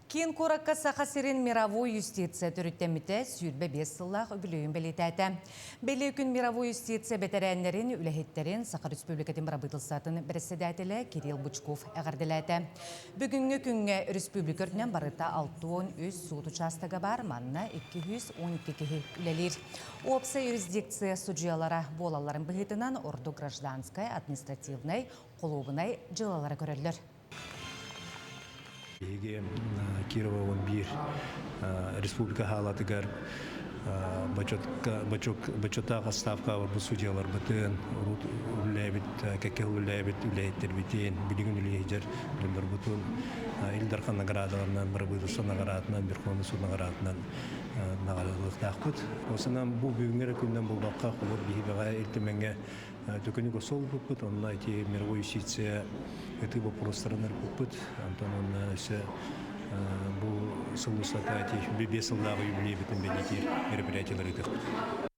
Киин куоракка Саха сирин мировой юстиция төрүттэммитэ 25 сыллаах үбүлүөйүн бэлиэтээтэ. Бэлиэ күн мировой юстиция бэтэрээннэрин, үлэһиттэрин Саха Республикатын бырабыыталыстыбатын бэрэссэдээтэлэ Кирилл Бычков эҕэрдэлээтэ. Бүгүҥҥү күҥҥэ өрөспүүбүлүкэ үрдүнэн барыта 63 суут учаастага баар, манна 212 киһи үлэлиир. Уопсай юрисдикция судьуйалара буолалларын быһыытынан ордук гражданскай, административнай, холуобунай дьыалалары көрөллөр. Биһиги Кирова 11 республика хаалатыгар бочуоттаах отставка барбыт судьяларбытын, урут үлэлээбит, кэккэ үлэлээбит үлэһиттэрбитин, билигин үлэлиир дьоннорбутун Ил Дархан наградаларынан, бырабыыталыстыба наградатынан, Верховный суд наградатынан наҕараадалыахтаахпыт. Осынан бу бүгүҥҥү эрэ күнүнэн буолбакка, холобур биһи бэҕэ Ил Түмэҥҥэ Төкүнүк осол ылбыппыт, онно ити мировой юстиция ытыы боппуруостарын ырыппыппыт. Онтон онно өссө бу сыл устата ити 5 сыллааҕы юбилейбытын бэлиэтиир мероприятиелары ыытыахпыт.